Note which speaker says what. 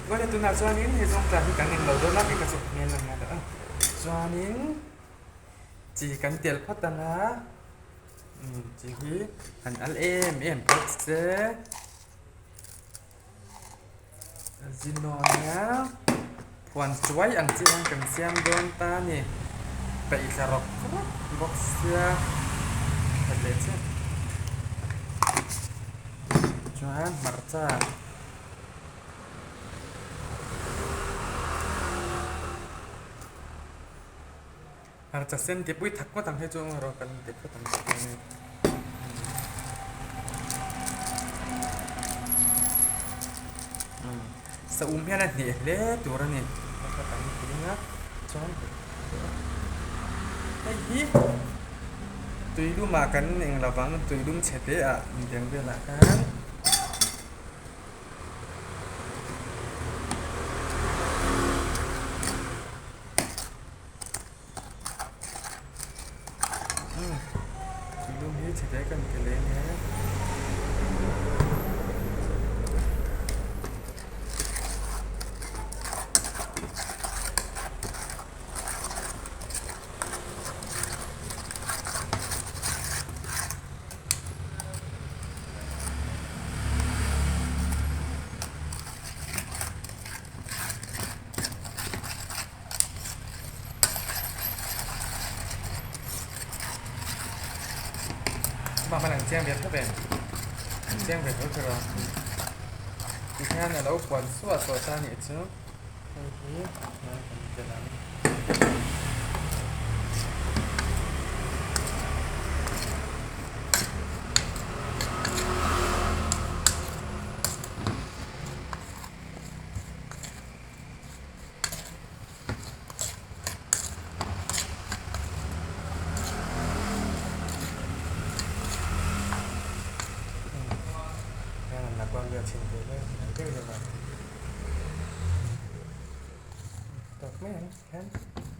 Speaker 1: Awle tunah chuanin hei zawngtah hi kan englo dawn a kei ka chu hmel a nia a chuanin chi kan tel phawt ang a chi hi han al em em phawt se zinawn nia phuan chuai ang chi hian kan siam dawn ta a ni peih thla rawk rawk bawk sia khat leh chiah chuan hmarcha. Hmarcha sen ti pui thak ngawt ang hei chu erawh kan ti phawt ang chu a ni. Saum hian a hneh hle tur a ni a kha kan ti a chuan hei hi tuilumah kan eng lovang tuilum chhe te ah intiang velah khan. Tuilum hi chhe te kan ti leng e. Chiang ve tho ve chiang ve tho tho tikhian a lo puan suah tawh ta nih chu hei hi kan tel ang. Tawk mai ang hian.